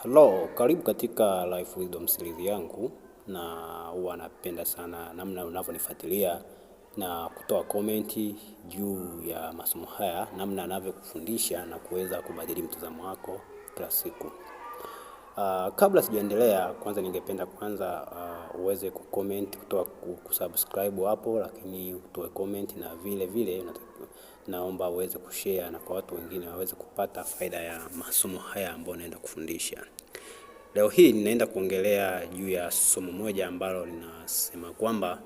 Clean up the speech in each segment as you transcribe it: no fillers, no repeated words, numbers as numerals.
Hello, karibu katika Life Wisdom series yangu, na huwa napenda sana namna unavyonifuatilia na kutoa komenti juu ya masomo haya, namna anavyokufundisha na kuweza kubadili mtazamo wako kila siku. Kabla sijaendelea, kwanza ningependa kwanza uweze kucomment, kutoa kusubscribe hapo, lakini utoe comment na vile vile naomba uweze kushare na kwa watu wengine waweze kupata faida ya masomo haya ambayo naenda kufundisha. Leo hii ninaenda kuongelea juu ya somo moja ambalo linasema kwamba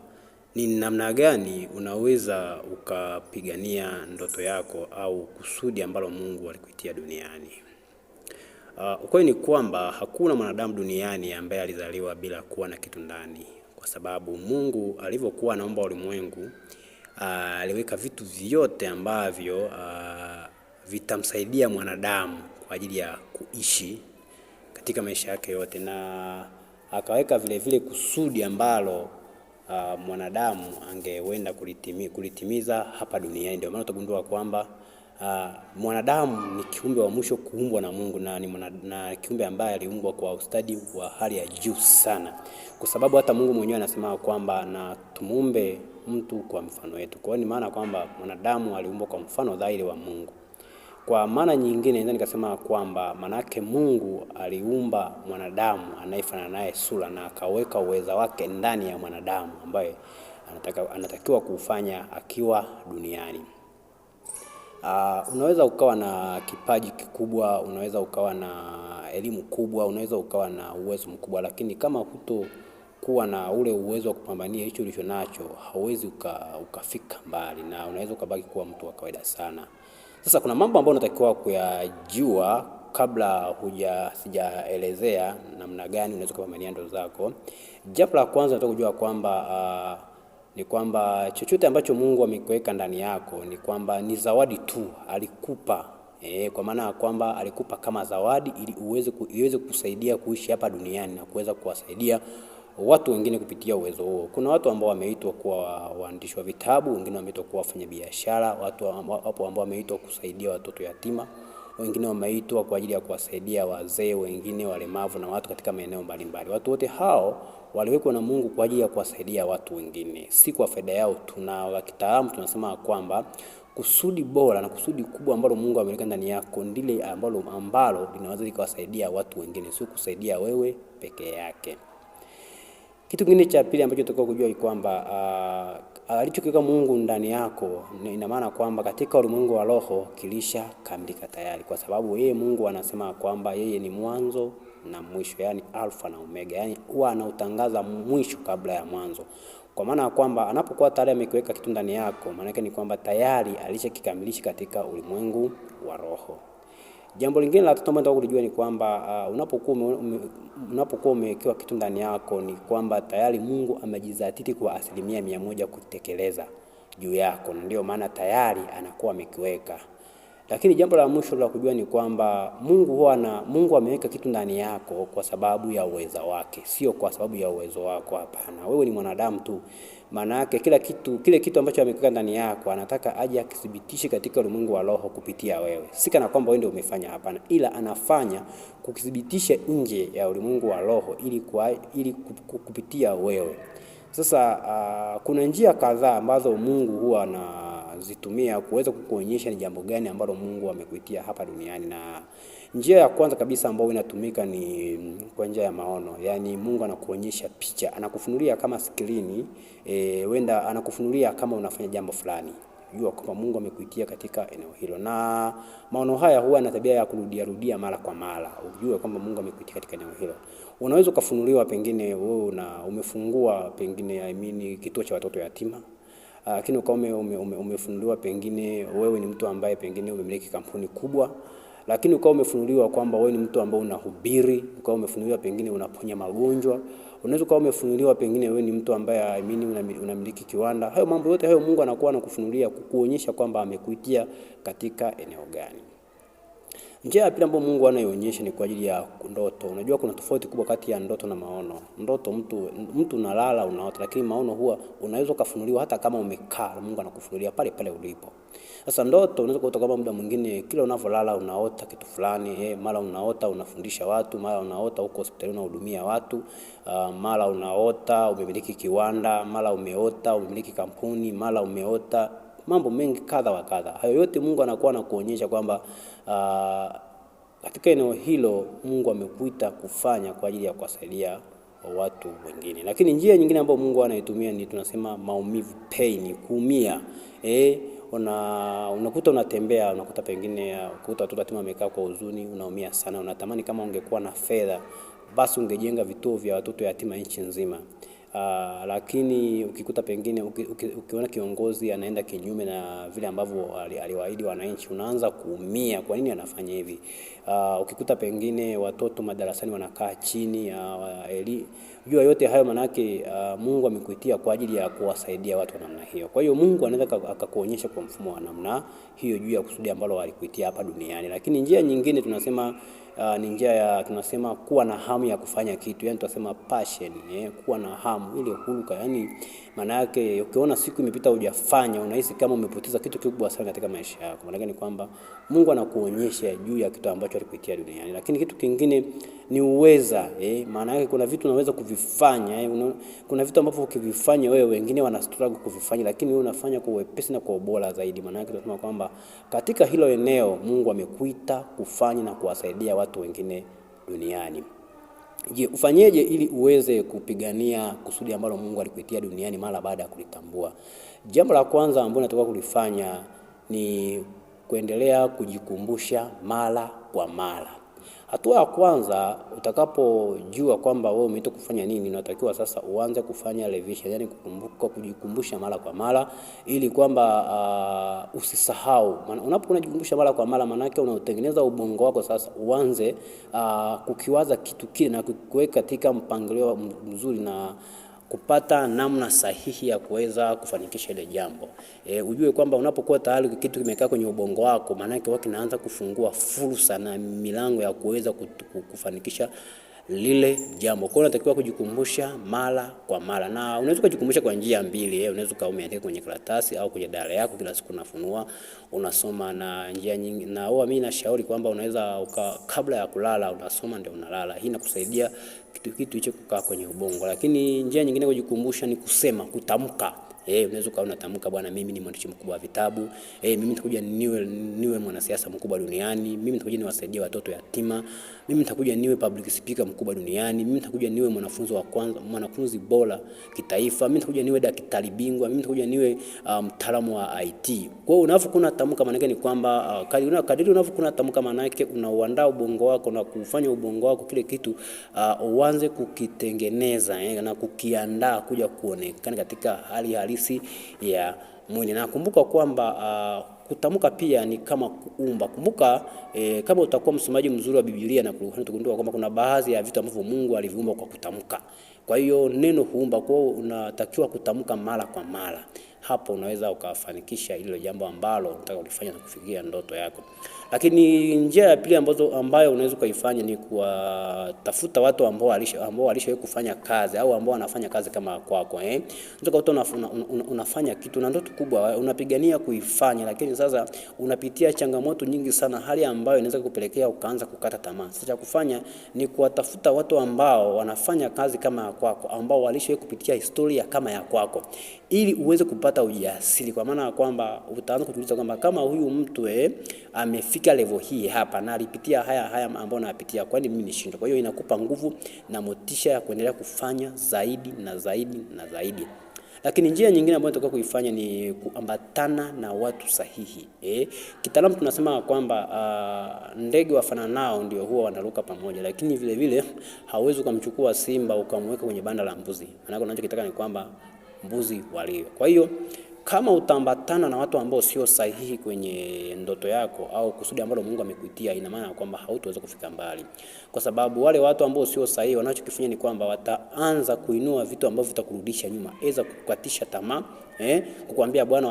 ni namna gani unaweza ukapigania ndoto yako au kusudi ambalo Mungu alikuitia duniani. Ukweli ni kwamba hakuna mwanadamu duniani ambaye alizaliwa bila kuwa na kitu ndani, kwa sababu Mungu alivyokuwa anaumba ulimwengu aliweka vitu vyote ambavyo vitamsaidia mwanadamu kwa ajili ya kuishi katika maisha yake yote, na akaweka vile vile kusudi ambalo mwanadamu angewenda kulitimiza hapa duniani. Ndio maana utagundua kwamba mwanadamu ni kiumbe wa mwisho kuumbwa na Mungu na ni na kiumbe ambaye aliumbwa kwa ustadi wa hali ya juu sana, kwa sababu hata Mungu mwenyewe anasema kwamba na tumuumbe mtu kwa mfano wetu. Kwa hiyo ni maana kwamba mwanadamu aliumbwa kwa mfano dhahiri wa Mungu. Kwa maana nyingine naweza nikasema kwamba manake Mungu aliumba mwanadamu anayefanana naye sura na akaweka uweza wake ndani ya mwanadamu ambaye anatakiwa kuufanya akiwa duniani. Unaweza ukawa na kipaji kikubwa, unaweza ukawa na elimu kubwa, unaweza ukawa na uwezo mkubwa, lakini kama hutokuwa na ule uwezo wa kupambania hicho ulicho nacho, hauwezi ukafika mbali na unaweza ukabaki kuwa mtu wa kawaida sana. Sasa kuna mambo ambayo unatakiwa kuyajua kabla sijaelezea namna gani unaweza kupambania ndoto zako. Jambo la kwanza unataka kujua kwamba ni kwamba chochote ambacho Mungu amekuweka ndani yako ni kwamba ni zawadi tu alikupa. Kwa maana ya kwamba alikupa kama zawadi ili iweze kukusaidia kuishi hapa duniani na kuweza kuwasaidia watu wengine kupitia uwezo huo. Kuna watu ambao wameitwa kuwa waandishi wa vitabu, wengine wameitwa kuwa wafanyabiashara, watu wapo ambao wameitwa kusaidia watoto yatima, wengine wameitwa kwa ajili ya kuwasaidia wazee, wengine walemavu na watu katika maeneo mbalimbali. Watu wote hao waliwekwa na Mungu kwa ajili ya kuwasaidia watu wengine, si kwa faida yao. Tuna kitaalamu tunasema kwamba kusudi bora na kusudi kubwa ambalo Mungu ameweka ndani yako ndile ambalo linaweza likawasaidia watu wengine, sio kusaidia wewe peke yake. Kitu kingine cha pili ambacho tunatakiwa kujua ni kwamba alichokiweka Mungu ndani yako ina maana kwamba katika ulimwengu wa roho kilishakamilika tayari, kwa sababu yeye Mungu anasema kwamba yeye ni mwanzo na mwisho, yani alfa na omega, yani huwa anautangaza mwisho kabla ya mwanzo. Kwa maana ya kwamba anapokuwa tayari amekiweka kitu ndani yako, maana yake ni kwamba tayari alishakikamilisha katika ulimwengu wa roho. Jambo lingine la tatu ambalo nataka kulijua ni kwamba unapokuwa umewekewa kitu ndani yako ni kwamba tayari Mungu amejizatiti kwa 100% kutekeleza juu yako, na ndio maana tayari anakuwa amekiweka. Lakini jambo la mwisho la kujua ni kwamba Mungu ameweka kitu ndani yako kwa sababu ya uweza wake, sio kwa sababu ya uwezo wako. Hapana, wewe ni mwanadamu tu. Maana yake kile kitu ambacho amekiweka ndani yako anataka aje akithibitishe katika ulimwengu wa roho kupitia wewe. Si kana kwamba wewe ndio umefanya, hapana, ila anafanya kukithibitisha nje ya ulimwengu wa roho ili kupitia wewe. Sasa kuna njia kadhaa ambazo Mungu huwa anazitumia kuweza kukuonyesha ni jambo gani ambalo Mungu amekuitia hapa duniani. Na njia ya kwanza kabisa ambayo inatumika ni kwa njia ya maono. Yaani Mungu anakuonyesha picha, anakufunulia kama skrini, wenda anakufunulia kama unafanya jambo fulani. Jua kwamba Mungu amekuitia katika eneo hilo. Na maono haya huwa na tabia ya kurudia rudia mara kwa mara. Ujue kwamba Mungu amekuitia katika eneo hilo. Unaweza ukafunuliwa pengine wewe umefungua pengine kituo cha watoto yatima. Lakini ukawa umefunuliwa pengine wewe ni mtu ambaye pengine umemiliki kampuni kubwa. Lakini ukawa umefunuliwa kwamba wewe ni mtu ambaye unahubiri, ukawa umefunuliwa pengine unaponya magonjwa. Unaweza ukawa umefunuliwa pengine wewe ni mtu ambaye unamiliki kiwanda. Hayo mambo yote hayo Mungu anakuwa anakufunulia kukuonyesha kwamba amekuitia katika eneo gani. Njia ya pili ambayo Mungu anaionyesha ni kwa ajili ya ndoto. Unajua kuna tofauti kubwa kati ya ndoto na maono. Ndoto mtu unalala unaota, lakini maono huwa unaweza kufunuliwa hata kama umekaa, Mungu anakufunulia pale pale ulipo. Sasa ndoto unaweza kuota kwamba muda mwingine kila unavyolala unaota kitu fulani, mara unaota unafundisha watu, mara unaota uko hospitalini unahudumia watu, mara unaota umemiliki kiwanda, mara umeota umemiliki kampuni, mara umeota mambo mengi kadha wa kadha. Hayo yote Mungu anakuwa anakuonyesha kwamba katika eneo hilo Mungu amekuita kufanya kwa ajili ya kuwasaidia watu wengine. Lakini njia nyingine ambayo Mungu anaitumia ni tunasema maumivu, pain, kuumia. Unakuta unatembea, unakuta pengine ukuta watoto yatima wamekaa kwa huzuni, unaumia sana, unatamani kama ungekuwa na fedha basi ungejenga vituo vya watoto yatima nchi nzima. Lakini ukikuta pengine ukiona kiongozi anaenda kinyume na vile ambavyo aliwaahidi wananchi, unaanza kuumia, kwa nini anafanya hivi? Ukikuta pengine watoto madarasani wanakaa chini, jua yote hayo manake Mungu amekuitia kwa ajili ya kuwasaidia watu wa namna hiyo. Kwa hiyo Mungu anaweza akakuonyesha kwa mfumo wa namna hiyo juu ya kusudi ambalo alikuitia hapa duniani. Lakini njia nyingine tunasema ni njia ya tunasema kuwa na hamu ya kufanya kitu, yani tunasema passion, kuwa na hamu ile huruka, yani maana yake ukiona siku imepita hujafanya unahisi kama umepoteza kitu kikubwa sana katika maisha yako. Maana ni kwamba Mungu anakuonyesha juu ya kitu ambacho alikuitia duniani. Lakini kitu kingine ni uweza, maana yake kuna vitu unaweza kuvifanya, kuna vitu ambavyo ukivifanya wewe wengine wana struggle kuvifanya, lakini wewe unafanya kwa wepesi na kwa ubora zaidi. Maana yake tunasema kwamba katika hilo eneo Mungu amekuita kufanya na kuwasaidia watu wengine duniani. Je, ufanyeje ili uweze kupigania kusudi ambalo Mungu alikuitia duniani mara baada ya kulitambua? Jambo la kwanza ambalo unatakiwa kulifanya ni kuendelea kujikumbusha mara kwa mara. Hatua ya kwanza utakapojua kwamba wewe umeitwa kufanya nini, unatakiwa sasa uanze kufanya revision, yani kukumbuka, kujikumbusha mara kwa mara ili kwamba usisahau. Maana unapokuwa unajikumbusha mara kwa mara, maana yake unatengeneza ubongo wako sasa uanze kukiwaza kitu kile na kukiweka katika mpangilio mzuri na kupata namna sahihi ya kuweza kufanikisha ile jambo. Ujue kwamba unapokuwa tayari kitu kimekaa kwenye ubongo wako, maana yake kinaanza kufungua fursa na milango ya kuweza kufanikisha lile jambo. Kwa hiyo unatakiwa kujikumbusha mara kwa mara. Na unaweza kujikumbusha kwa njia mbili, unaweza ukawa umeandika kwenye karatasi au kwenye dara yako, kila siku unafunua, unasoma na njia nyingi. Na huwa mimi nashauri kwamba unaweza kabla ya kulala unasoma ndio unalala. Hii inakusaidia kitu hicho kukaa kwenye ubongo. Lakini njia nyingine kujikumbusha ni kusema, kutamka. Unaweza ukawa unatamka, bwana, mimi ni mwandishi mkubwa wa vitabu. Mimi nitakuja niwe mwanasiasa mkubwa duniani. Mimi nitakuja niwasaidie watoto yatima. Mimi nitakuja niwe public speaker mkubwa duniani. Mimi nitakuja niwe mwanafunzi wa kwanza, mwanafunzi bora kitaifa. Mimi nitakuja niwe daktari bingwa. Mimi nitakuja niwe mtaalamu wa IT. Kwa hiyo unapokuwa unatamka, maana yake ni kwamba kadiri unapokuwa unatamka, maana yake unauandaa ubongo wako na kufanya ubongo wako kile kitu uanze kukitengeneza na kukiandaa kuja kuonekana katika hali halisi ya mwili. Na kumbuka kwamba kutamka pia ni kama kuumba. Kumbuka kama utakuwa msomaji mzuri wa Biblia na kugundua kwamba kuna baadhi ya vitu ambavyo Mungu aliviumba kwa kutamka. Kwa hiyo neno huumba, kwa hiyo unatakiwa kutamka mara kwa mara. Hapo unaweza ukafanikisha hilo jambo ambalo unataka kulifanya na kufikia ndoto yako. Lakini njia ya pili ambayo unaweza ukaifanya ni kuwatafuta watu ambao walishawahi kufanya kazi au ambao wanafanya kazi kama kwako. Unaweza kukuta unafanya kitu na ndoto kubwa, unapigania kuifanya, lakini sasa unapitia changamoto nyingi sana, hali ambayo inaweza kukupelekea ukaanza kukata tamaa. Sasa cha kufanya ni kuwatafuta watu ambao wanafanya kazi kama ya kwako, ambao walishawahi kupitia historia kama ya kwako, ili uweze kupata ujasiri, kwa maana kwamba utaanza kujiuliza kwamba kama huyu mtu amefika level hii hapa na alipitia haya ambayo napitia, kwani mimi nishindwe? Kwa hiyo inakupa nguvu na motisha ya kuendelea kufanya zaidi na zaidi na zaidi. Lakini njia nyingine ambayo unatakiwa kuifanya ni kuambatana na watu sahihi. Kitaalamu tunasema kwamba ndege wafananao ndio huwa wanaruka pamoja, lakini vile vile hauwezi ukamchukua simba ukamweka kwenye banda la mbuzi. Maana unachokitaka ni kwamba mbuzi walio. Kwa hiyo kama utaambatana na watu ambao sio sahihi kwenye ndoto yako au kusudi ambalo Mungu amekuitia, ina maana kwamba hautaweza kufika mbali, kwa sababu wale watu ambao sio sahihi wanachokifanya ni kwamba wataanza kuinua vitu ambavyo vitakurudisha nyuma, aidha kukukatisha tamaa, kukwambia bwana,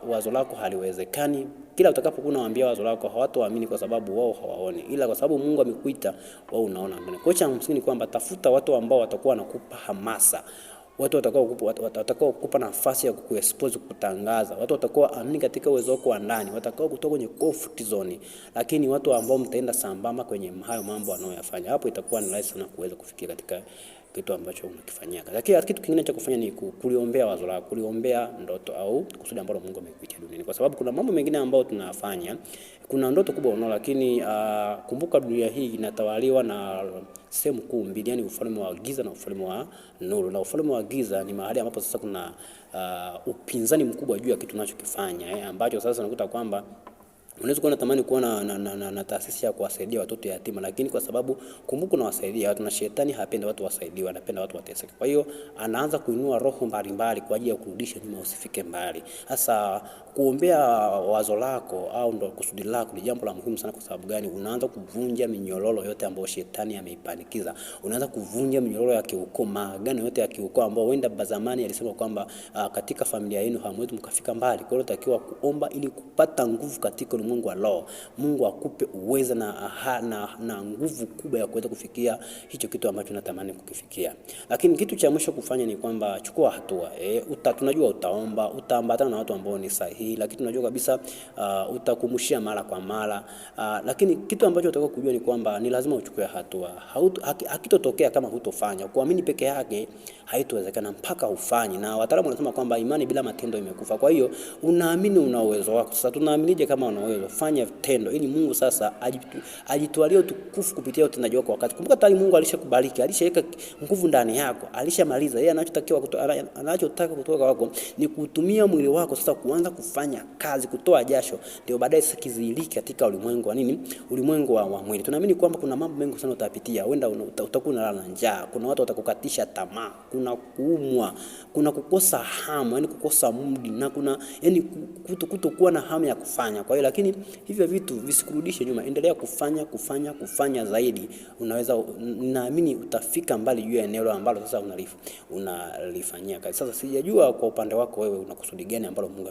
wazo lako haliwezekani. Kila utakapokuwa unawaambia wazo lako hawatoamini, kwa sababu wao hawaoni, ila kwa sababu Mungu amekuita wao unaona mbele. Kwa hiyo cha msingi ni kwamba tafuta watu ambao watakuwa wanakupa hamasa, watu watakao kukupa nafasi ya kukuexpose, kukutangaza, watu watakao amini katika uwezo wako wa ndani, watakao kutoka kwenye comfort zone, lakini watu ambao mtaenda sambamba kwenye hayo mambo wanayoyafanya. Hapo itakuwa ni rahisi sana kuweza kufikia katika kitu ambacho unakifanyia. Lakini kitu kingine cha kufanya ni kuliombea wazo lako, kuliombea ndoto au kusudi ambalo Mungu amekuitia duniani, kwa sababu kuna mambo mengine ambayo tunayafanya, kuna ndoto kubwa unao, lakini kumbuka dunia hii inatawaliwa na sehemu kuu mbili, yani ufalme wa giza na ufalme wa nuru. Na ufalme wa giza ni mahali ambapo sasa kuna upinzani mkubwa juu ya kitu tunachokifanya, ambacho sasa unakuta kwamba unaweza kuwa unatamani kuwa na taasisi ya kuwasaidia watoto yatima, lakini kwa sababu kumbuka unawasaidia watu na shetani hapendi watu wasaidiwe, anapenda watu wateseke. Kwa hiyo anaanza kuinua roho mbalimbali kwa ajili ya kurudisha nyuma usifike mbali. Sasa kuombea wazo lako au ndo kusudi lako ni jambo la muhimu sana. Kwa sababu gani? Unaanza kuvunja minyororo yote ambayo shetani ameipandikiza. Unaanza kuvunja minyororo ya kiukoo, maagano yote ya kiukoo ambao huenda zamani alisema kwamba katika familia yenu hamwezi mkafika mbali. Kwa hiyo unatakiwa kuomba ili kupata nguvu katika ulimwengu wa roho. Mungu akupe uweza na nguvu kubwa ya kuweza kufikia hicho kitu ambacho unatamani kukifikia. Lakini kitu cha mwisho kufanya ni kwamba chukua hatua. Tunajua utaomba, utaambatana na watu ambao ni sahihi, lakini tunajua kabisa utakumbushia mara kwa mara. Lakini kitu ambacho unatakiwa kujua ni kwamba ni lazima uchukue hatua. Hakitotokea kama hutofanya. Kuamini peke yake haitowezekana mpaka ufanye. Na wataalamu wanasema kwamba imani bila matendo imekufa. Kwa hiyo unaamini una uwezo wako. Sasa tunaaminije kama una uwezo? Fanya tendo ili Mungu sasa ajitwalie utukufu kupitia utendaji wako wakati. Kumbuka tayari Mungu alishakubariki, alishaweka nguvu ndani yako, alishamaliza. Yeye anachotaka kutoka kwako ni kutumia mwili wako sasa kuanza kufanya kazi, kutoa jasho, ndio baadaye sasa kiziliki katika ulimwengu wa nini? Ulimwengu wa mwili. Tunaamini kwamba kuna mambo mengi sana utapitia. Huenda utakuwa unalala na njaa, kuna watu watakukatisha tamaa, kuna kuumwa, kuna kukosa hamu, yani kukosa muda, na kuna yani kutokuwa na hamu ya kufanya. Kwa hiyo lakini hivyo vitu visikurudishe nyuma, endelea kufanya kufanya kufanya zaidi. Unaweza, naamini utafika mbali juu ya eneo ambalo sasa unalifanyia kazi. Sasa sijajua kwa upande wako wewe una kusudi gani ambalo Mungu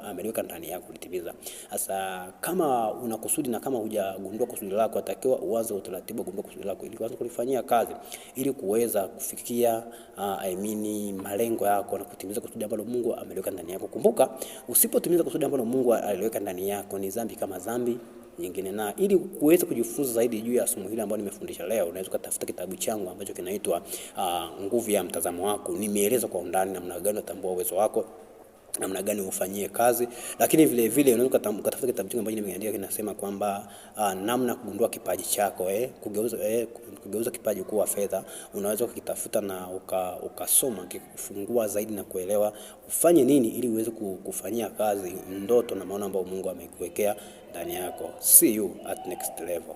ameliweka ndani yako kulitimiza. Sasa kama una kusudi na kama hujagundua kusudi lako, atakiwa uanze utaratibu kugundua kusudi lako ili uanze kulifanyia kazi ili kuweza kufikia malengo yako na kutimiza kusudi ambalo Mungu ameliweka ndani yako. Kumbuka, usipotimiza kusudi ambalo Mungu aliweka ndani yako ni dhambi kama dhambi nyingine. Na ili kuweza kujifunza zaidi juu ya somo hili ambalo nimefundisha leo, unaweza kutafuta kitabu changu ambacho kinaitwa Nguvu ya Mtazamo Wako. Nimeeleza kwa undani namna gani utambua uwezo wako, namna gani ufanyie kazi, lakini vile vile unaweza kutafuta kitabu changu ambacho nimeandika kinasema kwamba namna kugundua kipaji chako, kugeuza kipaji kuwa fedha. Unaweza kukitafuta na ukasoma kikufungua zaidi na kuelewa ufanye nini ili uweze kufanyia kazi ndoto na maono ambayo Mungu amekuwekea ndani yako. See you at next level.